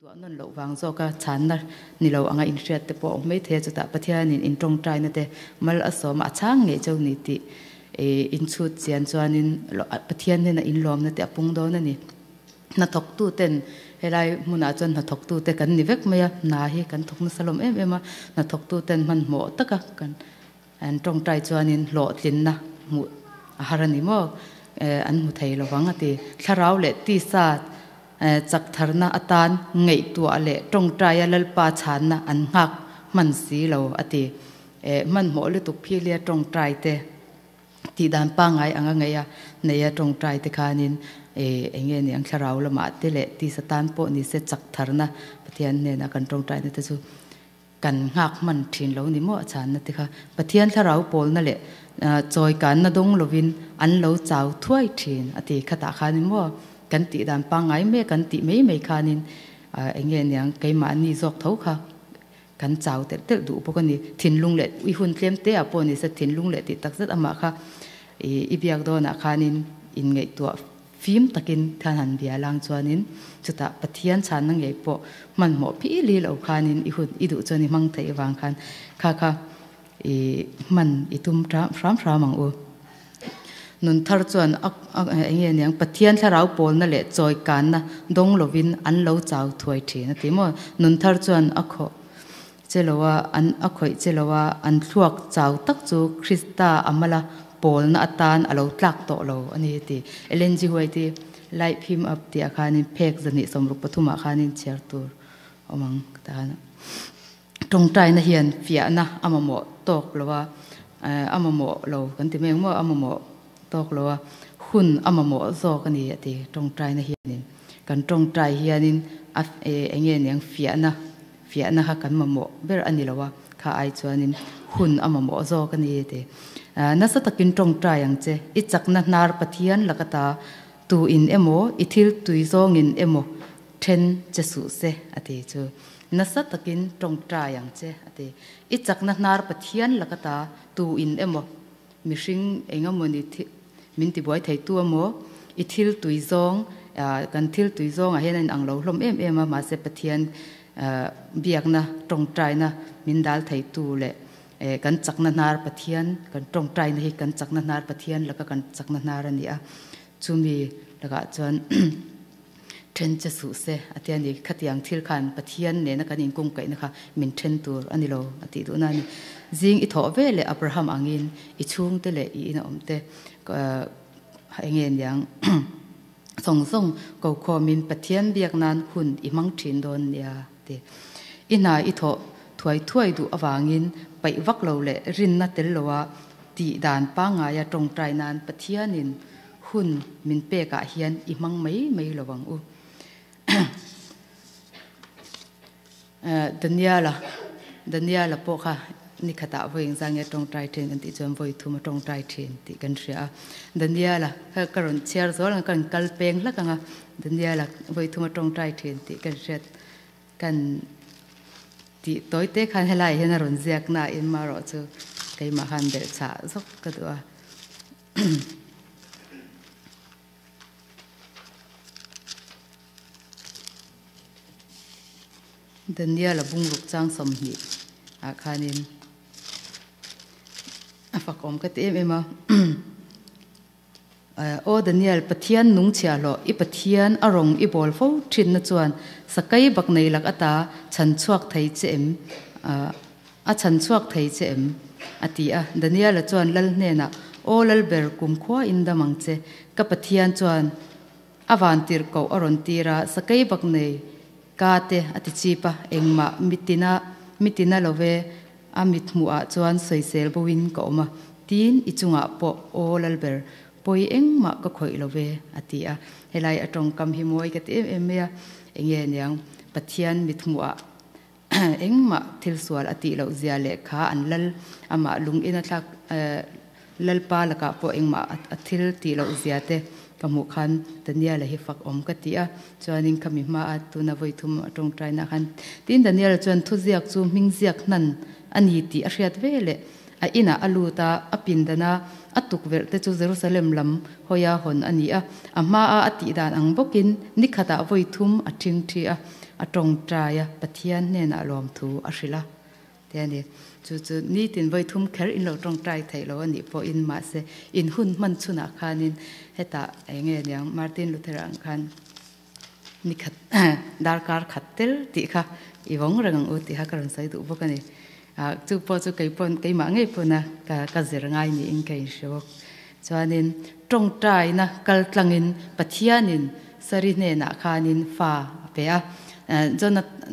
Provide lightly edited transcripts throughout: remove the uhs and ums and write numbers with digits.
Tuah nawn loh vang zawka chhanna ni lo anga inhriat te pawh a awm maithei a, chutah Pathianin intawngtaina te mal a sawm a, a chhang ngei cheu ni tih inchhut chian chuanin Pathian hnena inlawmna te a pung dawn a ni. Hnathawktuten helai hmunah chuan hnathawktute kan ni vek mai a, hna hi kan thawk nasa lawm em em a, hnathawktuten hmanhmawh taka kan An tawngtai chuanin hlawhtlinna hmuh a har a ni maw? An hmu thei lo vang a ti. Thlarau leh tisa chak tharna atan ngaihtuah leh tawngtaia Lalpa chhanna an nghak hman si lo a ti. Hmanhmawh lutuk philia tawngtai te tih dan pangngai anga ngaih a neia tawngtai te khanin eng nge ni ang thlarau lamah te leh tisa tan pawh ni se chak tharna Pathian hnena kan tawngtaina te chu Kan nghak hman thin lo ni maw a chhanna te kha. Pathian thlarau pawlna leh chawikanna dawng lovin an lo chau thuai thin a ti. Khatah khanin maw kan tih dan pangngai mek kan tih mai mai khanin eng nge niang keimahni zawk tho kha kan chau telh telh duh bawk a ni. Thinlung leh i hun tlem te ah pawh ni se thinlung leh tih takzet amah kha i biak dawnah khanin inngaihtuah Fim takin khan han bia lang chuanin chutah Pathian chhanna ngei pawh hmanhmawh phih li lo khanin i hun i duh chuan i hmang theih avang khan kha kha i hman i tum hram hram ang u. Nun thar chuan a eng nge niang Pathian thlarau pawlna leh chawi kanna dawng lovin an lo chau thuai thin a ti maw? Nun thar chuan a khawh che lo a, an a khawih che lo a, an thluak chau tak chu Krista a mala pawlna atan a lo tlak tawh lo a ni a ti. Ellen G. White i Light Him Up tih ah khanin phek zahnih sawmruk pathumah khanin chhiar tur awm ang ka ta a. Tawngtaina hian fiahna a mamawh tawk lo a, a mamawh lo kan ti mai ang maw, a mamawh tawk lo a, hun a mamawh zawk a ni a ti. Tawngtaina hianin kan tawngtai hianin a eng nge niang fiahna Fiahna kha kan mamawh ber a ni lo a, kha ai chuanin hun a mamawh zawk a ni ti. Nasa takin tawngtai ang che, i chakna hnar Pathian laka ta tu in emaw, i thil tui zawngin emaw then che suh se a ti chu. Nasa takin tawngtai ang che a ti. I chakna hnar Pathian laka ta tu in emaw, mihring engemawni min tibuai theitu emaw, i thil tui zawng, kan thil tui zawngah hian a inang lo hlawm em em a, mahse Pathian biakna, tawngtaina min dal theitu leh kan chakna hnar Pathian, kan tawngtaina hi kan chakna hnar Pathian laka kan chakna hnar a ni a, chumi lakah chuan Then che suh se, a ti a ni. Khatiang thil khan Pathian nena kan inkungkaihna kha min then tur a ni lo, a tih duhna a ni. Zing i thawh ve leh Abraham angin i chhungte leh i ina awmte eng nge niang zawng zawng ko khawmin Pathian biak nan hun i hmang thin dawn nia, a ti. I hna i thawh thuai thuai duh avangin paih vak lo leh rinna tel loa tih dan pangngaia tawngtai nan Pathianin Hun min pekah hian i hmang mai mai lo ang u. Daniela, Daniela pawh kha ni khatah vawi engzah nge tawngtai thin kan tih chuan vawi thum a tawngtai thin tih kan hria a. Daniela, ka rawn chhiar zual ang a, ka rawn kal peng hlak ang a, Daniela vawi thum a tawngtai thin tih kan hriat kan tih tawi te khan helaiah hian a rawn ziak na a in marawh chu keimah khan belhchhah zawk ka duh a. Daniel a bungruk chang 20 ah khanin a fakawm ka ti em em a. Aw Daniel, Pathian nung chhia hlawh, i Pathian a rawng i bawl fo thinna chuan sakei bak nei lak ata chhan chhuak thei che em? A chhan chhuak thei che em? A ti a. Daniela chuan lal hnenah, Aw Lalber, kumkhua in dam ang che. Ka Pathian chuan a van tirh koh a rawn tir a, sakei bak nei ka te a ti chip a, engmah mitina mitina lo ve, a mithmuhah chuan sawisel boin ka awm a, tin i chungah pawh, Aw Lalber, pawi engmah ka khawih lo ve, a ti a. Helai a tawngkam hi mawi ka ti em em mai a, enge niang Pathian mithmuhah Engmah thil sual a tih loh zia leh kha an lal amah lung in a thlak Lalpa lakah pawh engmah a thil tih loh zia te ka hmuh khan Daniela hi fak awm ka ti a, chuanin khami hma a tuna vawi thum a tawngtai na khan tin Daniela chuan thuziak chu hming ziak hnan a ni tih a hriat ve leh a inah a lut a, a pindan a a tukverh te chu Jerusalem lam hawia hawn a ni a, a hma a a tih dan ang bawkin nikhatah vawi thum a thing thi a. a tawngtai a, Pathian hnenah lawmthu a hrilh a ti a ni. Chu chu nitin vawi thum kher in lo tawngtai theih lo a nih pawhin mahse in hun hman chhunah khanin hetah eng nge niang Martin Luther ang khan ni khat darkar khat tel tih kha i vawng reng ang u tih kha ka rawn sawi duh bawk a ni. Chu pawh chu kei pawn keimah ngei pawna ka ka zir ngai niin ka inhre bawk. Chuanin tawngtaina kal tlangin Pathianin Sari hnenah khanin fa a pe a.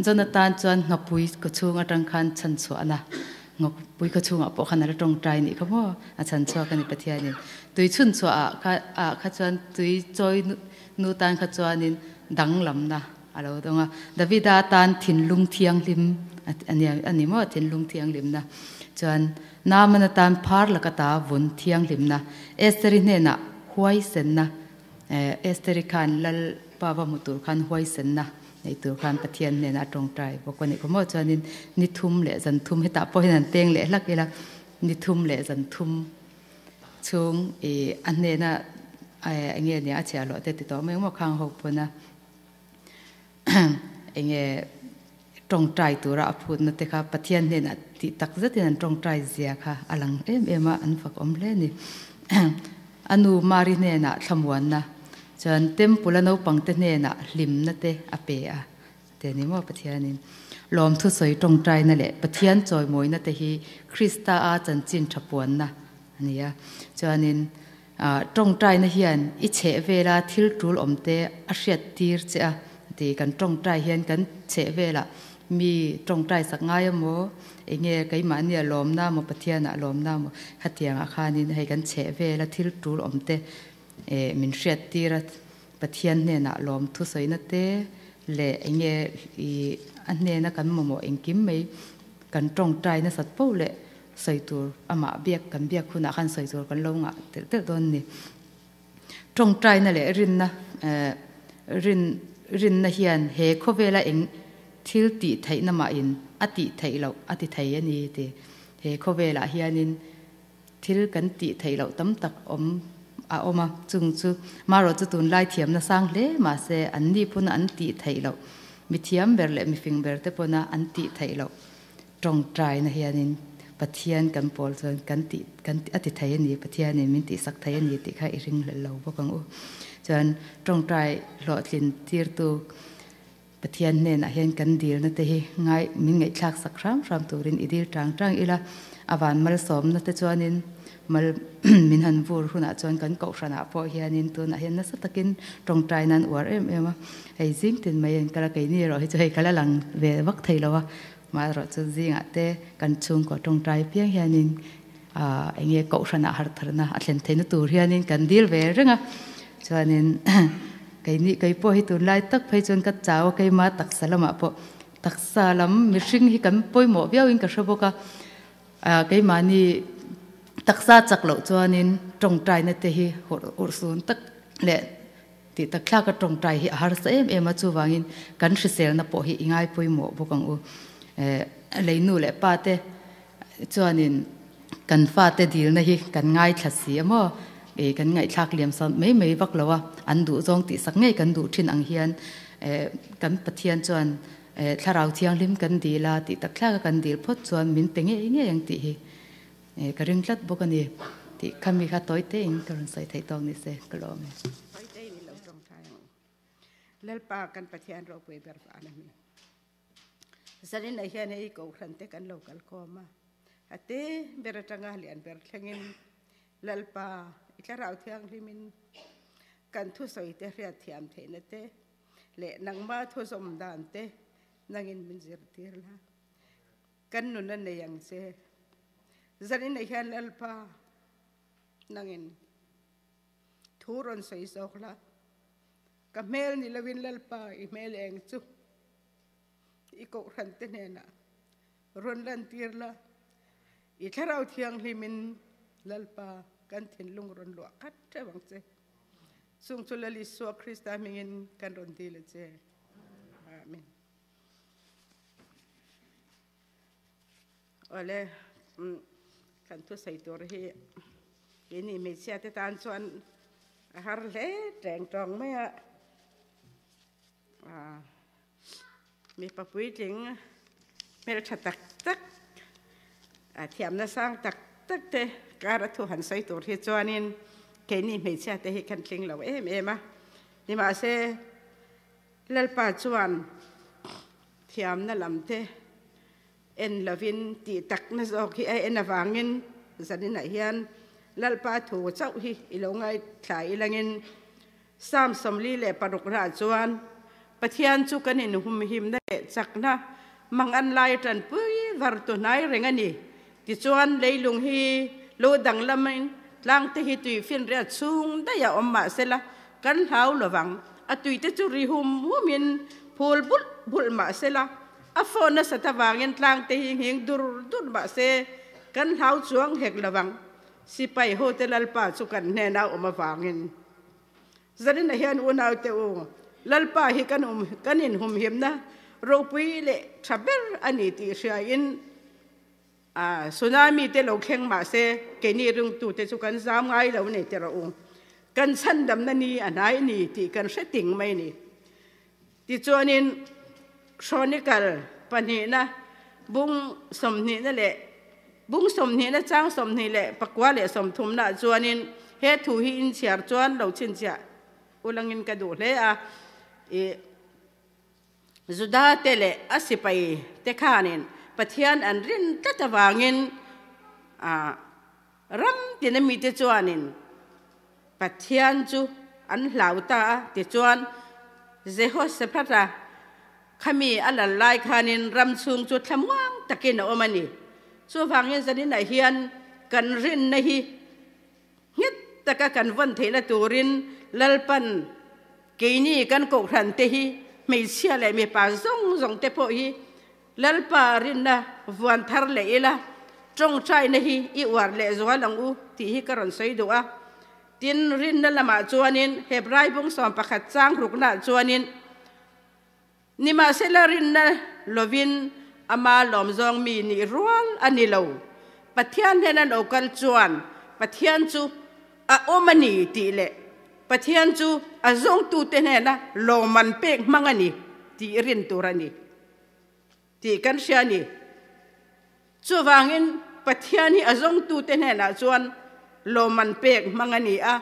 Jonathan chuan nghapui kaw chhung atang khan chhan chhuahna nghapui kaw chhungah pawh khan a la tawngtai nih kha maw a chhan chhuak a ni Pathianin. Tui chhun chhuah ah kha ah kha chuan tui chawi nu tan kha chuanin danglamna a lo dawng a. Davida tan thinlung thianghlim a ni a ni maw thinlung thianghlimna chuan Naamana tan phar laka ta vun thianghlimna Estheri hnenah huaisenna Estheri khan Lalpa va hmu tur khan huaisenna nei tur khan Pathian hnenah a tawngtai bawk a nih khaw maw chuanin ni thum leh zan thum hetah pawh hian an peng leh hlak ila ni thum leh zan thum chhung ih a hnena eng nge nia a chhiah loh te ti tawh mai maw khang ho pawn a eng nge tawngtai tura a phutna te kha Pathian hnenah tih tak zetin an tawngtai zia kha a lang em em a, an fak awm hle a ni. A nu Mari hnenah thlamuanna chuan Temple a naupangte hnenah hlimna te a pe a te ni maw Pathianin lawmthu sawi tawngtaina leh Pathian chawimawina te hi Krista a chanchin tha puanna a ni a. Chuanin Tawngtaina hian i chheh vela thil tul awmte a hriat tir che a ti. Kan tawngtai hian kan chheh velah mi tawngtai sak ngai a maw? Enge keimahni a lawmna maw Pathianah a lawmna maw? Khatiangah khanin hei kan chheh vela thil tul awmte min hriat tir a, Pathian hnenah lawm thusawina te leh enge i a hnena kan mamawh engkim mai kan tawngtai nasat poh leh sawi tur amah biak kan biak hunah khan sawi tur kan lo ngah telh telh dawn a ni. Tawngtaina leh rinna eh rin rinna hian he khawvela eng thil tih theihna mahin a tih theih loh a ti thei a ni ti. He khawvelah hianin thil kan tih theih loh tam tak awm a awm a, chung chu marawh chu tunlai thiamna sang hle mahse anni pawna an tih theih loh mithiam ber leh mifing ber te pawna an tih theih loh Tawngtaina hianin Pathian kan pawl chuan kan tih kan a ti thei a ni, Pathianin min tihsak thei a ni tih kha i ringhlelh lo bawk ang u. Chuan tawngtai hlawhtlin tirtu Pathian hnenah hian kan dilna te hi ngai min ngaihthlak sak hram hram turin i dil tang tang ila, a van malsawmna te chuanin mal min han vur hunah chuan kan kohhranah pawh hianin tunah hian nasa takin tawngtai nan uar em em a, hei zing tin mai an kal a, keini erawh hi chu hei ka la lang ve vak thei lo a. Mahrawh chu zingah te kan chhungkaw tawngtai piang hianin ah eng nge kohhranah har tharna a thlen theihna tur hianin kan dil ve reng a, chuanin keini kei pawh hi tunlai tak phei chuan ka chau a keima taksa lamah pawh taksa lam mihring hi kan pawimawh viauin ka hre bawk a, ah keimahni taksa chak loh chuanin tawngtaina te hi urhsun tak leh Tih tak thlak a tawngtai hi a harsa em em a, chuvangin kan hriselna pawh hi i ngai pawimawh bawk ang u. Leinu leh pa te chuanin kan fate dilna hi kan ngaithla si a maw? Kan ngaihthlak liam sa mai mai vak lo a, an duh zawng tih sak ngei kan duh thin ang hian kan Pathian chuan thlarau thianghlim kan dil a tih tak thlak a kan dil phawt chuan min pe ngei ngei ang tih hi Ka ring tlat bawk a ni tih kha mi kha tawi tein ka rawn sawi theih tawk ni se ka lawm e. Tawi tein i lo tawngtai ang u. Lalpa kan Pathian ropui ber van a mi. Zanin ah hian hei kohhran te kan lo kal khawm a, a te ber atanga lian ber thlengin Lalpa i thlarau thianghlimin kan thusawi te hriatthiam theihna te leh nangma thuzawm dan te nangin min zirtir la. Kan nun a nei ang che. Zanin ah hian Lalpa nangin thu rawn sawi zawk la, ka hmel ni loin Lalpa i hmel eng chu i kohhran te hnenah rawn lantir la, i thlarau thianghlimin Lalpa kan thinlung rawn luah khat theuh ang che. Chung chu Lal Isua Krista hmingin kan rawn dil a che. Amen. Awle kan thusawi tur hi keini hmeichhia te tan chuan a har hle teng tawng mai a. Mipa puitling hmeltha tak tak, thiamna sang tak tak te kar a thu han sawi tur hi chuanin keini hmeichhia te hi kan tling lo em em a. Nimahse, Lalpa chuan thiamna lam te en lovin tih takna zawk hi a en avangin zaninah hian Lalpa thu chauh hi i lo ngaithla ilangin Psalm 46 rah chuan Pathian chu kan inhumhimna leh chakna mangan lai tanpui var tu hnai reng a ni. Tichuan leilung hi lo danglamin tlangte hi tui finriat chhung daih a awm mahsela kan hlau lovang. A tuite chu ri hum humin phul bulh bulh mahsela a phone nasat avangin tlangte hi nghing dur dur mahse kan hlau chuang hek lovang. Sipai hote Lalpa chu kan hnena awm avangin Zarina hian unaute u, Lalpa hi kan um kan inhumhimna ropui leh tha ber a ni tih hriain a tsunami te lo thleng mahse keini ringtute chu kan zam ngai lo nei teh rawh u. Kan chhandamna ni a hnai ni tih kan hre ting mai ni. Tichuanin Chronicle pahnihna bung sawmhnihna leh bung sawmhnihna chang 24 leh sawmthumna chuanin he thu hi inchhiar chuan lo chhinchhiah ulangin ka duh hle a. I Juda te leh a sipai te khanin Pathian an rin tlat avangin a ram tina mite chuanin Pathian chu an hlau ta a, tichuan Jehoshaphat-a khami a lal lai khanin ram chhung chu thlamuang takin a awm a ni. Chuvangin zaninah hian kan rinna hi nghet taka kan vawn theihna turin Lalpan keini kan kohhran te hi hmeichhia leh mipa zawng zawng te pawh hi Lalpa rinna vuan thar leh ila, tawngtaina hi i uar leh zual ang u tih hi ka rawn sawi duh a. Tin, rinna lamah chuanin Hebrai bung 11 chang ruknaah chuanin, Nimahsela rinna lovin ama lawmzawng mi nih rual a ni lo. Pathian hnena lo kal chuan Pathian chu a awm a ni tih leh Pathian chu a zawngtute hnena lawmman pek hmang a ni tih rin tur a ni. Tih kan hria a ni. Chuvangin Pathian hi a zawngtute hnenah chuan lawmman pek hmang a ni a,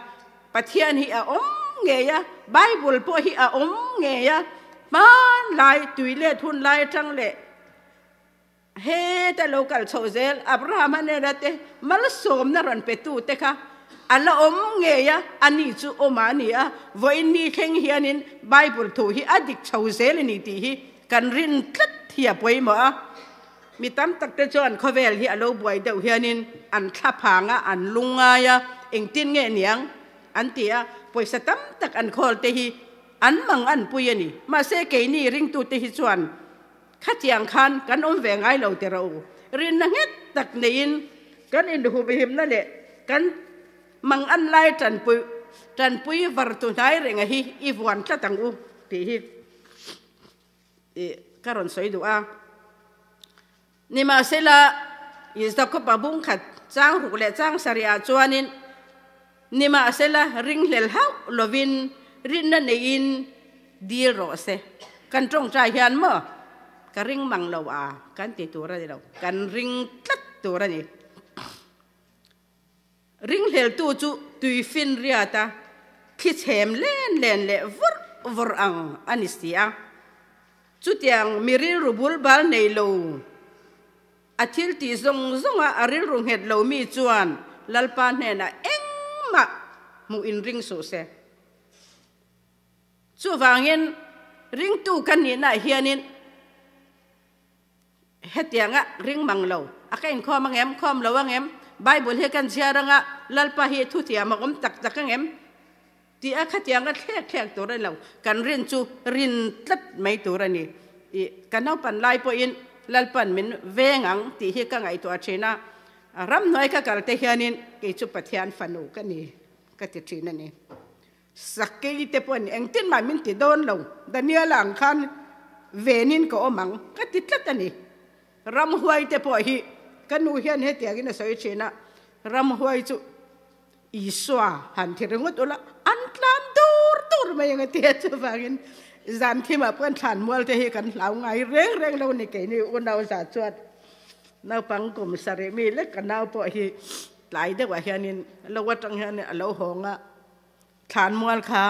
Pathian hi a awm ngei a, Bible pawh hi a awm ngei a, hmanlai tuilet hun lai atang leh heta lo kal chhoh zel Abraham-a nena te malsawmna rawn petute kha a la awm ngei a, ani chu awm a ni a, vawiin ni thleng hianin Bible thu hi a dik chho zel a ni tih hi Kan rin tlat hi a pawimawh a, mi tam tak te chuan khawvel hi a lo buai deuh hianin an thla phang a, an lung ngai a, engtin nge niang an ti a, pawisa tam tak an khawl te hi an mang an pui a ni. Mahse keini ringtute hi chuan khatiang khan kan awm ve ngai lo teh rawh u. Rinna nghet tak neiin kan inhumhimna leh kan mang an lai tanpui tanpui var tu hnai renga hi i vuan tlat ang u tih hi. Tih ka rawn sawi duh a. Nimahsela, Jakoba bung khat chang ruk leh chang sarihah chuanin, Nimahsela, ringhlel hauh lovin rinna neiin dil rawh se. Kan tawngtai hian maw ka ring mang lo a kan ti tur a ni lo, kan ring tlat tur a ni. Ringhleltu chu tuifinriata thlichhem len len leh vawrh vawrh ang a ni si a. Chutiang mi rilru bul bal nei lo, a thil tih zawng zawnga a rilru nghet lo mi chuan Lalpa hnenah engmah hmuh inring suh se. Chuvangin ringtu ka nihnaah hianin Hetianga ring mang lo, a ka inkhawm ang em, khawm lo ang em, Bible hi kan chhiar anga Lalpa hi thuthiam a awm tak tak ang em tih a khatianga thlek thlek tur a ni lo, kan rin chu rin tlat mai tur a ni. I ka naupan lai pawhin Lalpan min veng ang tih hi ka ngaihtuah thin a, ramhnuai ka kal te hianin kei chu Pathian fanu ka ni ka ti thin a ni. Sakei te pawh engtin mah min ti dawn lo, Daniela ang khan venin ka awm ang ka ti tlat a ni. Ramhuai te pawh hi ka nu hian hetiangin a sawi thin a, ramhuai chu Isua han thi ringawt ula an tlan dur dur mai ang a ti a, chuvangin Zan thimah pawh thlan mual te hi kan hlau ngai reng reng lo ni keini unau za chuan naupang kum sarih mi lek ka nau pawh hi tlai deuhah hianin lo atang hian a lo hawng a, thlan mual kha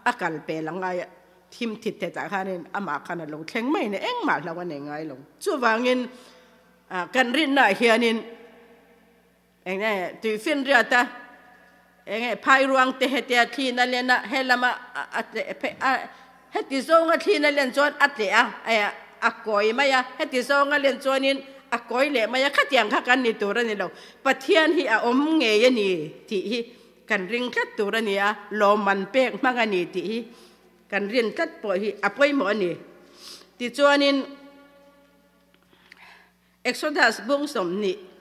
a kal pel a ngai a, thim thit thetah khanin amah khan a lo thleng mai ni engmah hlo a nei ngai lo. Chuvangin kan rinnaah hianin Eng nge tuifinriat a, eng nge phairuang te hetia thli na len a, he lama a tleh phei a, heti zawnga thli na len chuan a tleh a, a kawi mai a, heti zawnga len chuanin a kawi leh mai a, khatiang kha kan ni tur a ni lo. Pathian hi a awm ngei a ni tih hi kan ring tlat tur a ni a, lawmman pek hmang a ni tih hi kan rin tlat pawh hi a pawimawh a ni. Tichuanin. Exodus bung 20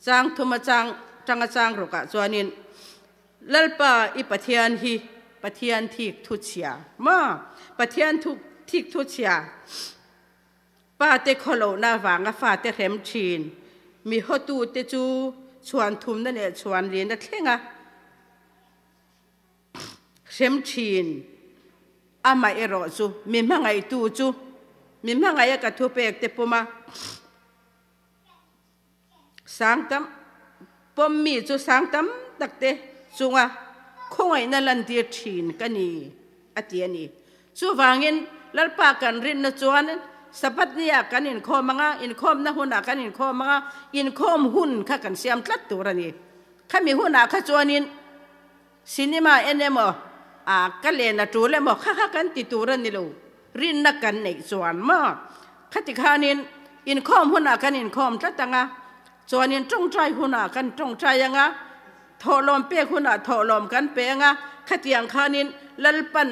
chang thuma chang tanga chang rukah chuanin Lalpa i Pathian hi Pathian thik thu chhia maw? Pathian thu thik thu chhia pa te khawlohna vanga fate hrem thin mi hotute chu chhuan thumna leh chhuan lina thlenga Hrem thin. Amah erawh chu mi hmangaihtu chu mi hmangaih a ka thupek te pawm a, sang tam pawm mi chu sang tam tak te chunga khawngaihna lantir thin ka ni a ti a ni. Chuvangin Lalpa kan rinna chuan Sabbath ni ah kan inkhawm anga, inkhawmna hunah kan inkhawm anga, inkhawm hun kha kan siam tlat tur a ni. Khami hunah kha chuanin Cinema en emaw, a ka len a tul emaw kha kha kan ti tur a ni lo, rinna kan neih chuan maw? Khati khanin inkhawm hunah kan inkhawm tlat ang a, chuanin tawngtai hunah kan tawngtai ang a, thawhlawm pek hunah thawhlawm kan pe ang a, khatiang khanin Lalpan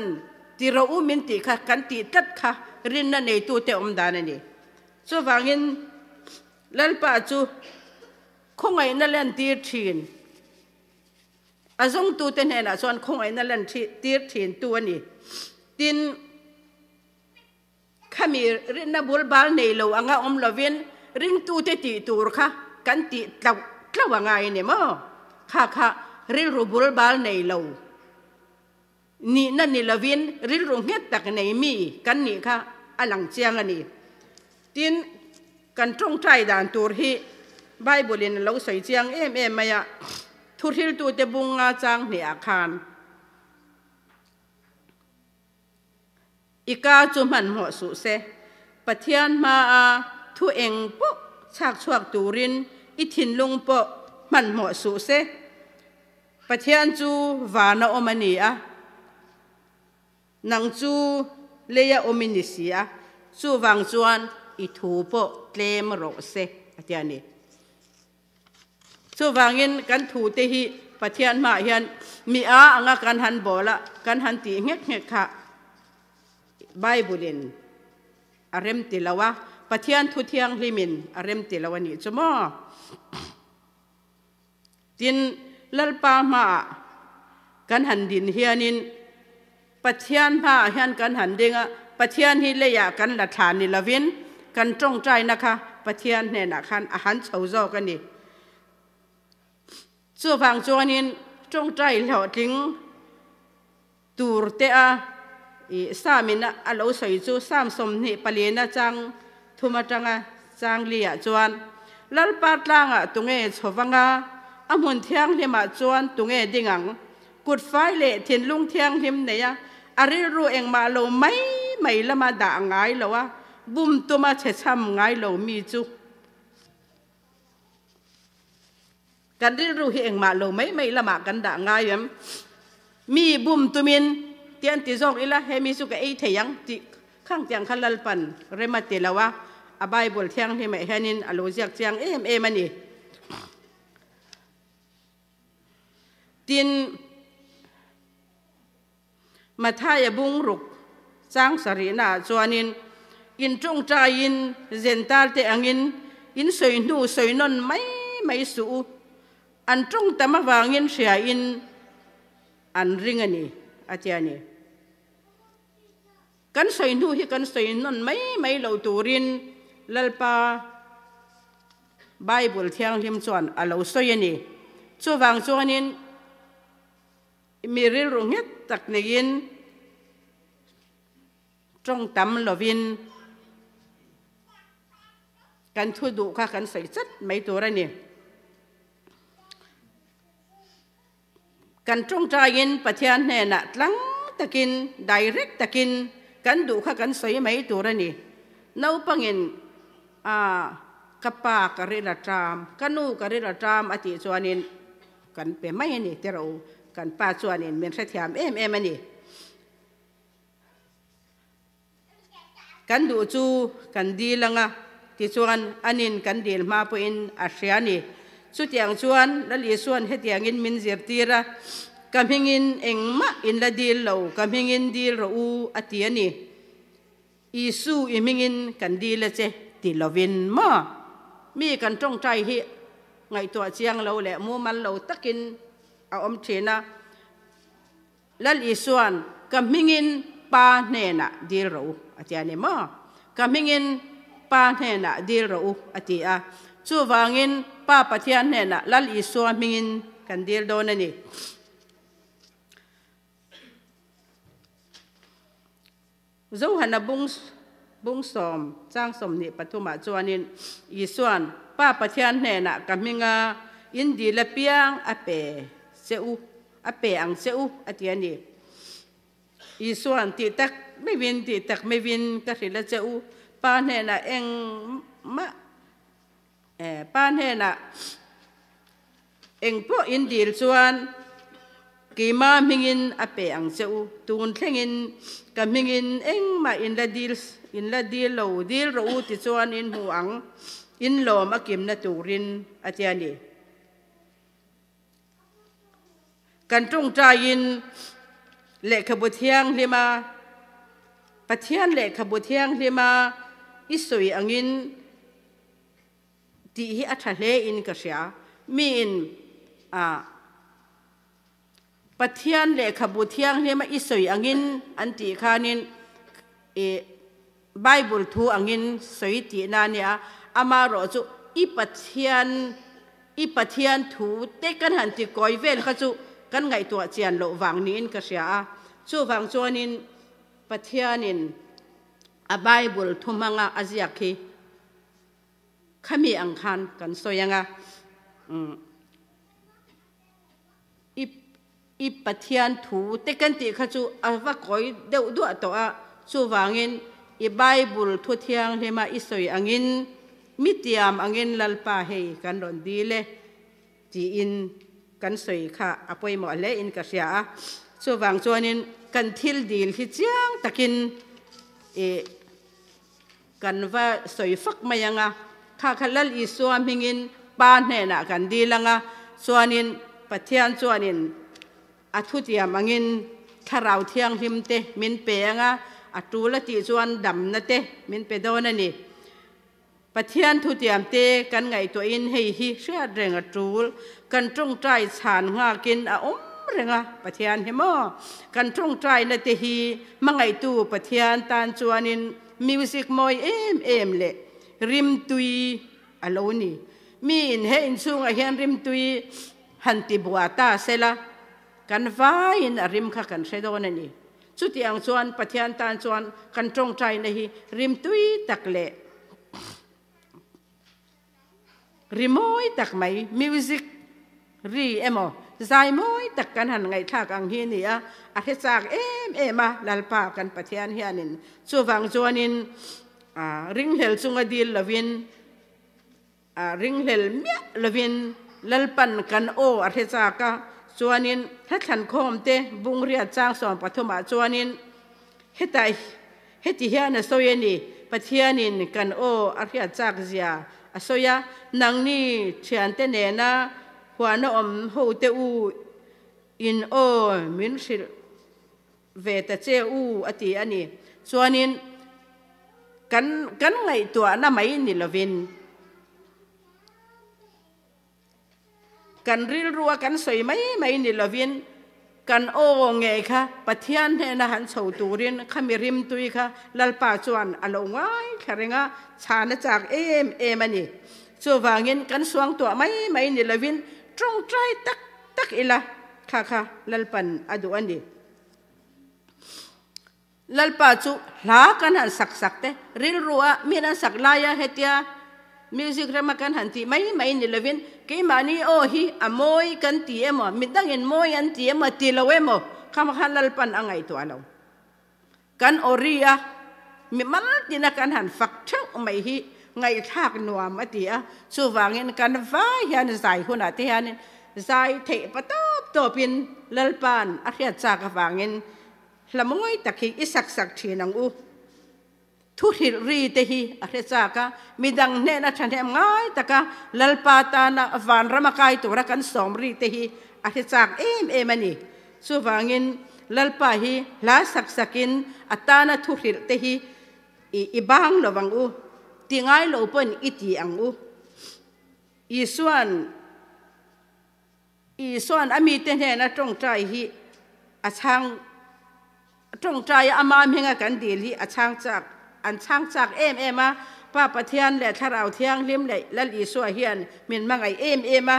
ti rawh u min tih kha kan tih tlat kha rinna neitute awm dan a ni. Chuvangin Lalpa chu khawngaihna lentir thin. A zawngtute hnenah chuan khawngaihna lan tir thintu a ni. Tin, khami rinna bul bal nei lo anga awm lovin ringtute tih tur kha kan tih tlauh tlauh a ngai a ni maw? Kha kha rilru bul bal nei lo nihna ni lovin rilru nghet tak nei mi kan nih kha a lang chiang a ni. Tin, kan tawngtai dan tur hi Bible-in a lo sawi chiang em em mai a, thuhriltute bunga chang hnehah khan i ka chu hmanhmawh suh se, Pathian hmaa thu eng pawh chhak chhuak turin i thinlung pawh hmanhmawh suh se. Pathian chu vana awm a ni a. Nang chu leia awm i ni si a, chuvang chuan i thu pawh tlem rawh se, a ti a ni. Chuvangin kan thute hi Pathian hmaah hian mi a anga kan han bawl a, kan han tih nghek nghek kha Bible-in a rem ti lo a, Pathian thu thianghlimin a rem ti lo a nih chu maw? Tin, Lalpa hmaah kan han din hianin Pathian hmaah hian kan han ding a, Pathian hi leiah kan la thla ni lovin kan tawngtaina kha Pathian hnenah khan a han chho zawk a ni. Chuvang chuanin tawngtai hlawhtling tur te a i Psalm in a lo sawi chu Psalm 24 chang thum atanga chang li ah chuan, Lalpa tlangah tunge chho vanga, a hmun thianghlimah chuan tunge ding ang? Kut fai leh thinlung thianghlim nei a, a rilru engmah lo mai mai lama dah ngai lo a, bum tuma chhe chham ngai lo mi chu. Kan rilru hi engmah lo mai mai lamah kan dah ngai em? Mi bum tumin ti an ti zawk ila, he mi chu ka ei thei ang tih khang tiang kha Lalpan rem a ti lo a, a Bible thianghlimah hianin a lo ziak chiang em em a ni. Tin, Mathaia bungruk chang sarihnaah chuanin in tawngtaiin Zentalte angin in sawi hnu sawi nawn mai mai suh u, an tawng tam avangin hriain an ring a ni, a ti a ni. Kan sawi hnu hi kan sawi nawn mai mai lo turin Lalpa Bible Thianghlim chuan a lo sawi a ni. Chuvang chuanin Mi rilru nghet tak neiin Tawng tam lovin kan thu duh kha kan sawi chat mai tur a ni. Kan tawngtaiin Pathian hnenah tlang takin, direct takin kan duh kha kan sawi mai tur a ni. Naupangin a ka pa ka ril a ṭam, ka nu ka ril a ṭam a tih chuanin kan pe mai a ni tiraw u. Kan pa chuanin min hrethiam em em a ni. Kan duh chu kan dil anga, tichuan anin kan dil hma pawhin a hria a ni. Chutiang chuan Lal Isua'n hetiangin min zirtir a, Ka hmingin engmah in la dil lo, ka hmingin dil rawh u, a ti a ni. Isu i hmingin kan dil a che ti lovin maw? Mi kan tawngtai hi ngaihtuah chiang lo leh mumal lo takin a awm thin a. Lal Isua'n, Ka hmingin Pa hnenah dil rawh u, a ti a ni maw? Ka hmingin Pa hnenah dil rawh u, a ti a. Chuvangin Pa Pathian hnenah Lal Isua hmingin kan dil dawn a ni. Johana bung bung sawm chang 23 ah chuanin Isua'n, Pa Pathian hnenah ka hminga in dil apiang a pe che u, a pe ang che u, a ti a ni. Isua'n, Tih tak meuhin, tih tak meuhin ka hrilh a che u, Pa hnenah engmah, Pa hnenah Engpawh in dil chuan keimah hmingin a pe ang che u, tun thlengin ka hmingin engmah in la dil in la dil lo, dil rawh u ti chuan in hmu ang, in lawm a kimna turin a ti a ni. Kan tawngtaiin lehkhabu thianghlima Pathian lehkhabu thianghlima i sawi angin, Tih hi a tha hle in ka hria. Miin a Pathian lehkhabu thianghlim a i sawi angin an tih khanin i Bible thu angin sawi tihna a nia. Amaherawh chu i Pathian i Pathian thu te kan han ti kawi vel kha chu kan ngaihtuah chian loh vang niin ka hria a. Chuvang chuanin Pathianin a Bible thu hmanga a ziak hi Khami ang khan kan sawi ang a, i i Pathian thu te kan tih kha chu a va kawi deuh duah tawh a, chuvangin i Bible thu thianghlima i sawi angin mi tiam angin Lalpa hei kan rawn dil e tiin kan sawi kha a pawimawh hle in ka hria a, chuvang chuanin kan thil dil hi chiang takin i Kan va sawi fak mai ang a, kha kha Lal Isua hmingin Pa hnenah kan dil ang a, chuanin Pathian chuanin a thutiam angin Thlarau Thianghlim te min pe ang a, a tul a tih chuan damna te min pe dawn a ni. Pathian thutiam te kan ngaihtuahin hei hi hriat reng a tul, kan tawngtai chhan nghakin a awm reng a, Pathian hi maw? Kan tawngtaina te hi hmangaihtu Pathian tan chuanin Music mawi em em leh rimtui a lo ni. Mi in he inchhungah hian rimtui han ti bua ta sela, kan vaiin a rim kha kan hre dawn a ni. Chuti ang chuan Pathian tan chuan kan tawngtaina hi rimtui tak leh Rimawi tak mai, music ri emaw zai mawi tak kan han ngaihthlak ang hi a ni a, a hre chak em em a, Lalpa kan Pathian hianin chuvang chuanin ringhlel chunga dil lovin, ringhlel miah lovin Lalpan kan aw a hre chak a, chuanin hlathlan khawmte bungriat chang 13 ah chuanin hetah Heti hian a sawi a ni, Pathianin kan aw a hriat chak zia a sawi a, nangni thiante nena huana awm hote u in aw min hrilh ve ta che u a ti a ni. Chuanin kan kan ngaihtuahna mai ni lovin Kan rilrua kan sawi mai mai ni lovin kan aw ngei kha Pathian hnena han chho turin khami rimtui kha Lalpa chuan a lo ngaithla reng a, chhan a chak em em a ni. Chuvangin kan suangtuah mai mai ni lovin tawngtai tak tak ila kha kha Lalpan a duh a ni. Lalpa chu hla kan han sak sak te, rilru a min an sak laia hetia music rema kan han tih mai mai ni lovin keimahni aw hi a mawi kan ti emaw, midangin mawi an ti emaw ti lo emaw kha kha Lalpan a ngaihtuah lo. Kan aw ri a, mi mal tina kan han fak theuh mai hi ngaihthlak nuam a ti a, chuvangin kan vai hian zai hunah te hianin zai theih pa tawp tawpin Lalpa'n a hriat chak avangin Hla mawi tak hi i sak sak thin ang u. Thu hrilh ri te hi a hre chak a, midang hnehna thahnem ngai taka Lalpa tana vanrama kai tura kan sawm ri te hi a hre chak em em a ni. Chuvangin Lalpa hi hla sak sakin a tana thu hrilh te hi i bang lo ang u, ti ngai lo pawn i ti ang u. Isuan. Isua'n a mite hnena tawngtai hi a chhang tawngtaia ama hminga kan dil hi a chhang chak an chhang chak em em a, Pa Pathian leh Thlarau Thianghlim leh Lal Isua hian min hmangaih em em a,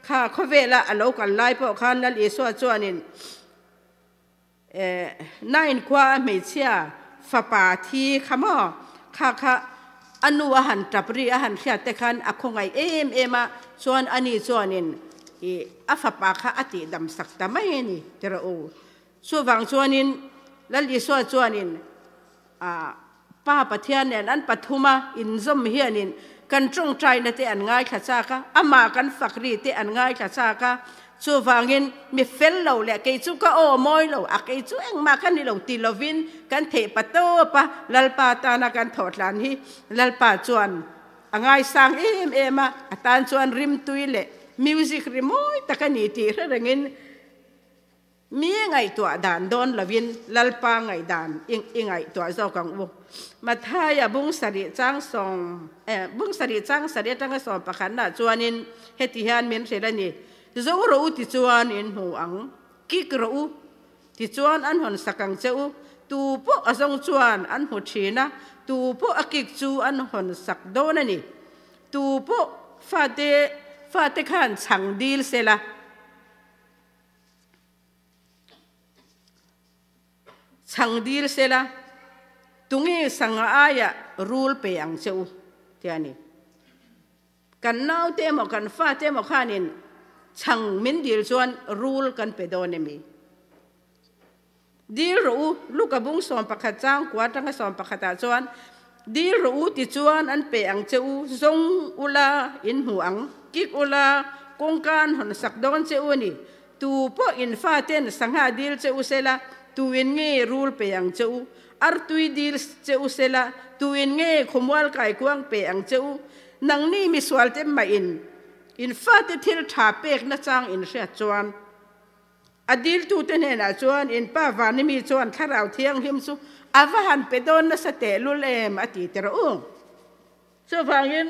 kha khawvela a lo kal lai pawh khan Lal Isua chuanin Nain khua a hmeichhia fapa thi kha maw? Kha kha a nu a han tap ri a han hriat te khan a khawngaih em em a, chuan ani chuanin i a fapa kha a tihdam sak ta mai a ni ti rawh u. Chuvang chuanin Lal Isua chuanin a Pa Pathian nen an pathuma inzawm hianin kan tawngtaina te an ngaithla chak a, amah kan fak ri te an ngaithla chak a, chuvangin mi fel lo leh kei chu ka aw mawi lo a, kei chu engmah ka ni lo ti lovin kan theih pa tawp a, Lalpa tana kan thawhtlan hi Lalpa chuan a ngaisang em em a, a tan chuan rimtui leh music ri mawi tak a ni tih hre rengin Mi ngaihtuah dan dawn lovin Lalpa ngaihdan i ngaihtuah zawk ang u. Mathaia bung sarih chang sawm eh bung sarih chang sarih atanga sawm pakhatnaah chuanin heti hian min hrilh a ni, Zo rawh u tichuan in hmu ang, kik rawh u tichuan an hawn sak ang che u, tu pawh a zawng chuan an hmu thin a, tu pawh a kik chu an hawn sak dawn a ni. Tu pawh fate fate khan chhang dil sela. Chhang dil sela, tunge sanga aia rul pe ang che u ti a ni. Kan naute emaw kan fate emaw khanin chhang min dil chuan rul kan pe dawn emi? Dil rawh u, Luka bung 11 chang kua atanga 11 ah chuan dil rawh u ti chuan an pe ang che u, zawng ula in hmu ang, kik ula kawngka an hawn sak dawn che u a ni. Tu pawh in faten sangha dil che u sela, tu in nge rul pe ang che u, artui dil che u sela, tu in nge khawmual kaikuang pe ang che u, nangni misual te mah in in fate thil tha pek nachang in hriat chuan. A diltute hnenah chuan, In pa Vanimi chuan Thlarau Thianghlim chu a va han pe dawn nasa tehlul em? a ti ta rawh u. Chuvangin,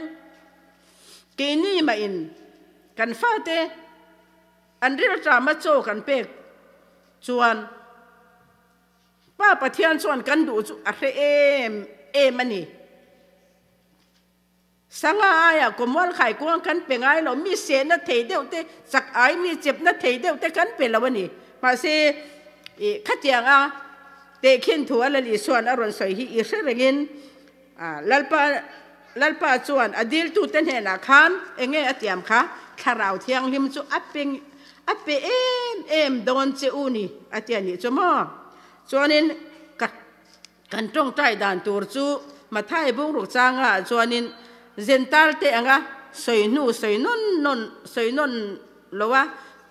keini mahin kan fate an rilṭama chaw kan pek chuan Pa Pathian chuan kan duh chu a hre em em a ni. Sanga aia kawmual khai kuang kan pe ngai lo, mi sehna thei deuh te, chak ai mi chepna thei deuh te kan pe lo a ni. Mahse, i khatiang a tehkhin thu a Lali chuan a rawn sawi hi i hre rengin Lalpa Lalpa chuan a diltute hnenah khan enge a tiam kha Thlarau Thianghlim chu a pe a pe em em dawn che u ni a ti a nih chu maw. Chuanin ka Kan tawngtai dan tur chu Mathai bungruk changa ah chuanin Zental te anga sawi hnu sawi nawn nawn sawi nawn lo a,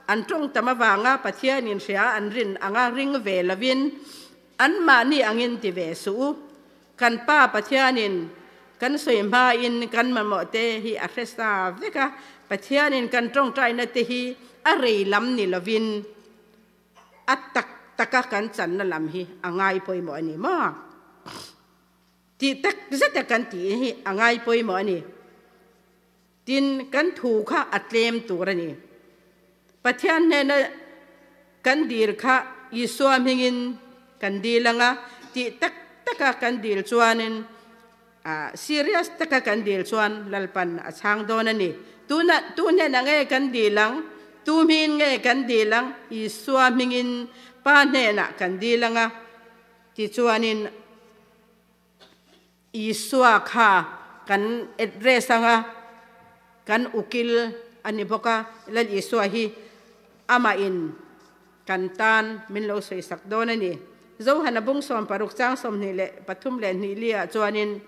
an tawng tam avanga Pathianin hria an rin anga ring ve lovin anmahni angin ti ve suh u. Kan Pa Pathianin kan sawi hmain kan mamawh te hi a hre sa vek a, Pathianin kan tawngtaina te hi a rei lam ni lovin, A tak taka kan channa lam hi a ngai pawimawh a ni maw? Tih tak zeta kan tih hi a ngai pawimawh a ni. Tin, kan thu kha a tlem tur a ni. Pathian hnena kan dil kha Isua hmingin kan dil ang a, tih tak taka kan dil chuanin serious taka kan dil chuan Lalpan a chhang dawn a ni. Tuna tu hnenah nge kan dil ang? Tu hmingin nge kan dil ang? Isua hmingin Pa hnenah kan dil ang a. Tichuanin Isua kha kan address anga kan ukil a ni bawk a, Lal Isua hi amah in kan tan min lo sawisak dawn a ni. Zohana bung 60 chang 23 leh hnih li ah chuanin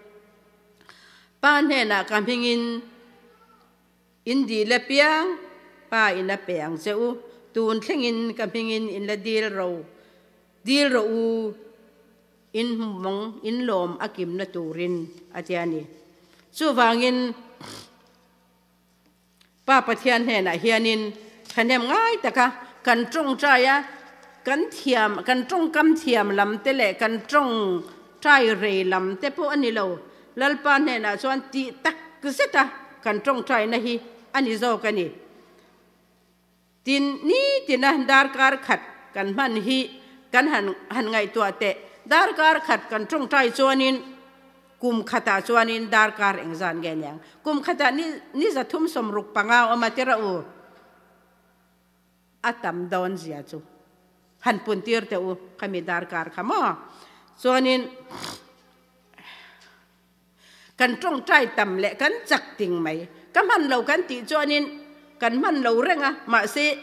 Pa hnenah ka hmingin In dil apiang Pa in a pe ang che u, tun thlengin ka hmingin in la dil ro, dil rawh u, in hmawng, in lawm a kimna turin, a ti a ni. Chuvangin Pa Pathian hnenah hianin thahnem ngai taka kan tawngtai a, kan thiam, kan tawngkam thiam lam te leh kan tawngtai rei lam te pawh a ni lo, Lalpa hnenah chuan tih tak zeta kan tawngtaina hi a ni zawk a ni. Tin, nitina darkar khat kan hman hi kan han han ngaihtuah teh. Darkar khat kan tawngtai chuanin kum khatah chuanin darkar engzan nge niang? Kum khatah ni ni 365 awm a tira u. A tam dawn zia chu han pun tir teh u khami darkar kha maw? Chuanin Kan tawngtai tam leh kan chak ting mai. Ka hman lo kan tih chuanin kan hman lo reng a, mahse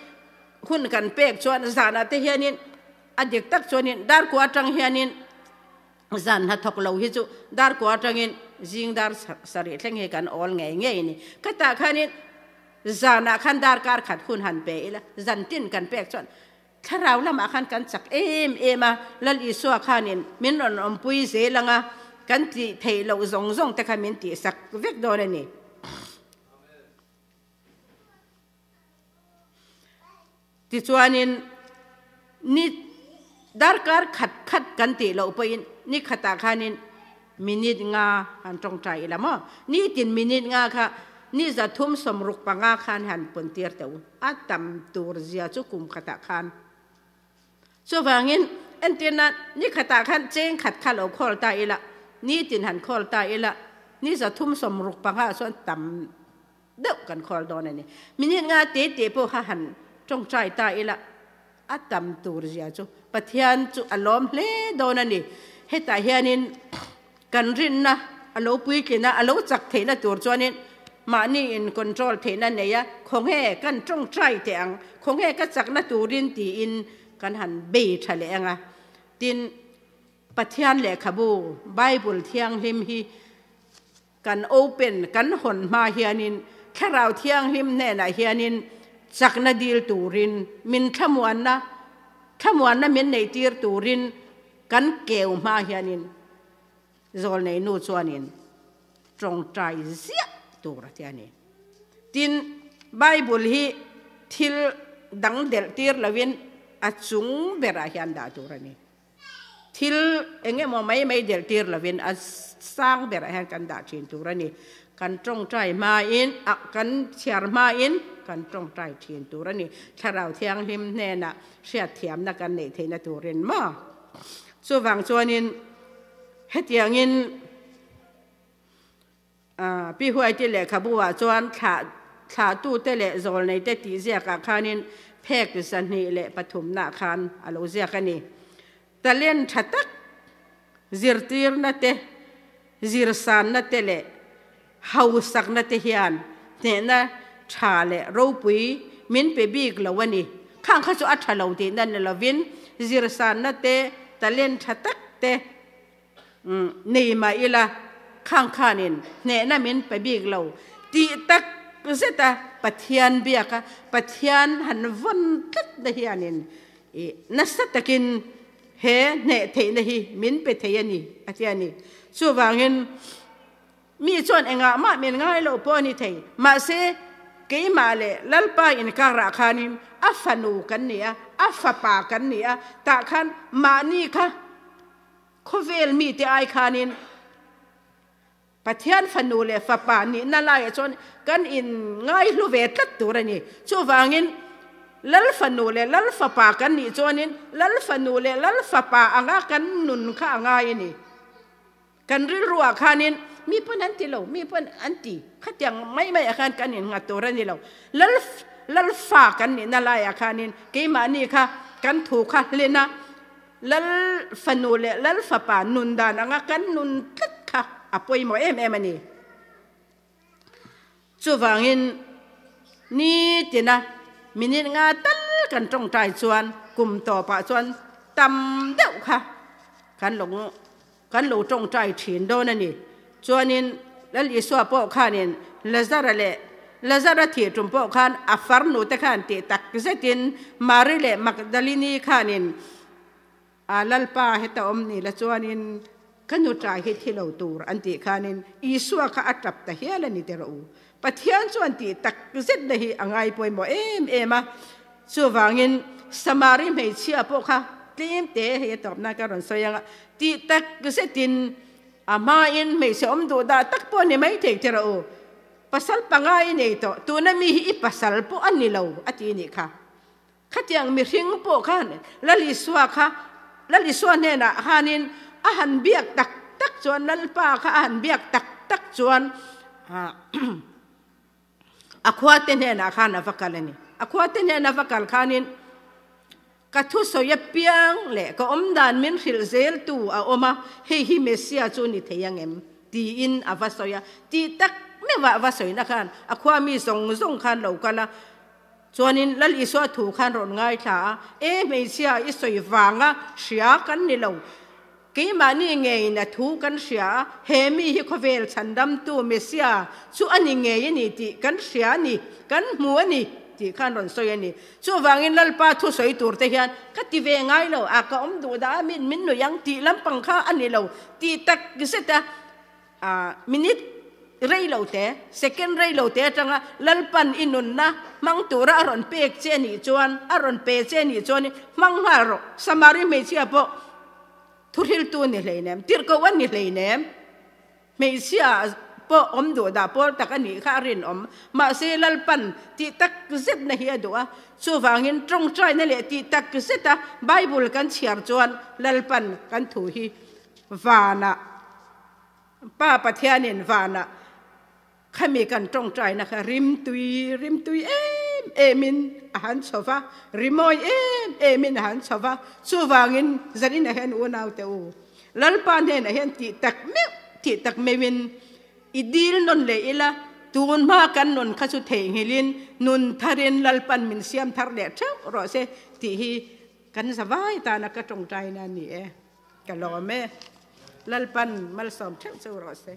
hun kan pek chuan zanah te hianin a dik tak chuanin darkua atang hianin zan hnathawk lo hi chu darkua atangin zing dar sarih thleng hi kan awl ngei ngei a ni. Khatah khanin zanah khan darkar khat hun han pe ila zantin kan pek chuan Thlarau lamah khan kan chak em em a, Lal Isua khanin min rawn awmpui zel ang a, kan tih theih loh zawng zawng te kha min tihsak vek dawn a ni. Tichuanin ni darkar khat khat kan tih loh pawhin ni khatah khanin Minute nga han tawngtai ila maw? Nitin minute nga kha ni 365 khan han pawn tir teh u. A tam tur zia chu kum khatah khan. Chuvangin entirna ni khatah khan cheng khat kha lo khawl ta ila, nitin han khawl ta ila, ni 365 chuan tam deuh kan khawl dawn a ni. Minute nga te te pawh kha han tawngtai ta ila, A tam tur zia chu Pathian chu a lawm hle dawn a ni. Hetah hianin kan rinna a lo puitlin a, a lo chak theihna tur chuanin mahni in control theihna nei a, khawnge kan tawngtai teh ang, khawnge ka chakna turin tiin kan han bei tha leh ang a. Tin, Pathian lehkhabu, Bible thianghlim hi Kan open kan hawn hma hianin Thlarau Thianghlim hnenah hianin chakna dil turin, min thlamuanna, thlamuanna min neihtir turin kan keu hma hianin Zawlnei nu chuanin tawngtai ziah tur a ti a ni. Tin, Bible hi thil dang delh tir loin a chung berah hian dah tur a ni. Thil eng emaw mai mai delh tir lovin a sang berah hian kan dah thin tur a ni. Kan tawngtai hmain, a kan chhiar hmain kan tawngtai thin tur a ni. Thlarau Thianghlim hnenah hriatthiamna kan neih theihna turin maw? Chuvang chuanin hetiangin Pi Huaiti lehkhabu ah chuan thlah thlahtute leh zawlneite tih ziakah khanin phek 203 nah khan a lo ziak a ni. Talent tha tak zirtirna te, zirsanna te leh hausakna te hian hnehna tha leh ropui min pe bik lo a ni. Khang kha chu a tha lo tihna ni lovin zirsanna te, talent tha tak te, Nei mah ila, khang khanin hnehna min pe bik lo tih tak zeta Pathian biaka Pathian han vawn tlat na hianin i nasa takin he hneh theihna hi min pe thei a ni, a ti a ni. Chuvangin mi chuan engah mah min ngai loh pawh a ni thei, mahse keimah leh Lalpa inkarah khanin a fanu kan ni a, a fapa kan ni a, tah khan mahni kha Khawvel mite ai khanin Pathian fanu leh fapa nihna laiah chuan kan in ngaihlu ve tlat tur a ni. Chuvangin Lal fanu leh Lal fapa kan nih chuanin Lal fanu leh Lal fapa anga kan nun kha a ngai a ni. Kan rilruah khanin mi pawn an ti lo, mi pawn an ti khatiang mai maiah khan kan innghat tur a ni lo. Lal Lal fa kan nihna laiah khanin keimahni kha kan thu kha hlen a. Lal fanu leh Lal fapa nun dan anga kan nun tlat kha a pawimawh em em a ni. Chuvangin nitina minute nga tal kan tawngtai chuan kum tawpah chuan tam deuh kha kan lo kan lo tawngtai thin dawn a ni. Chuanin Lal Isua pawh khanin Lazara leh Lazara thih tum pawh khan a farnu te khan tih tak zetin Mari leh Magdalini khanin A Lalpa heta awm ni la chuanin ka nuṭa hi thi lo tur an tih khanin Isua kha a ṭap ta hial a ni ti rawh u. Pathian chuan tih tak zetna hi a ngai pawimawh em em a. Chuvangin Samari hmeichhia pawh kha tlem te hei a tawpna ka rawn sawi ang a, tih tak zetin a hmain hmeichhe awm duh dah tak pawh ni mai thei ti rawh u. Pasal panga i nei tawh, tuna mi hi i pasal pawh a ni lo a ti nih kha. Khatiang mihring pawh khan Lal Isua kha Lal Isua hnenah khanin a han biak tak tak chuan Lalpa kha a han biak tak tak chuan a khuate hnenah khan a va kal a ni. A khuate hnena va kal khanin ka thusawi apiang leh ka awmdan min hrilh zeltu a awm a, hei hi Messia chu ni thei angem? tiin a va sawi a. Tih tak meuhah a va sawina khan a khua mi zawng zawng khan lo kal a. Chuanin Lal Isua thu khan rawn ngaithla a, E hmeichhia, i sawi vanga hria kan ni lo. Keimahni ngeiin a thu kan hria a, he mi hi khawvel chhandamtu Messia chu a ni ngei a ni tih kan hria a ni, kan hmu a ni tih khan rawn sawi a ni. Chuvangin Lalpa thu sawi tur te hian ka ti ve ngai lo, a ka awm duh dah a, min min nuih ang tih lampang kha a ni lo tih tak zet a. A minute rei lo te, second rei lo te atanga Lalpan i nunna hmang tura a rawn pek che nih chuan, a rawn pe che nih chuan hmang nghal rawh. Samari hmeichhia pawh thuhriltu ni hleinem, tirhkoh a ni hleinem. Hmeichhia pawh awm duh dah pawl tak a nih kha a rinawm. Mahse Lalpan tih tak zetna hi a duh a, chuvangin tawngtaina leh tih tak zeta Bible kan chhiar chuan Lalpan kan thu hi vanah Pa Pathianin vanah khami kan tawngtaina kha rimtui rimtui em emin a han chho va, rimawi em emin a han chho va. Chuvangin zaninah hian unaute u, Lalpa hnenah hian tih tak meuh tih tak meuhin i dil nawn leh ila, tun hma kan nun kha chu theihnghilhin nun tharin Lalpan min siam thar leh theuh rawh se tih hi kan zavai tana ka tawngtaina a ni e. Ka lawm e. Lalpan malsawm theuh cheu rawh se.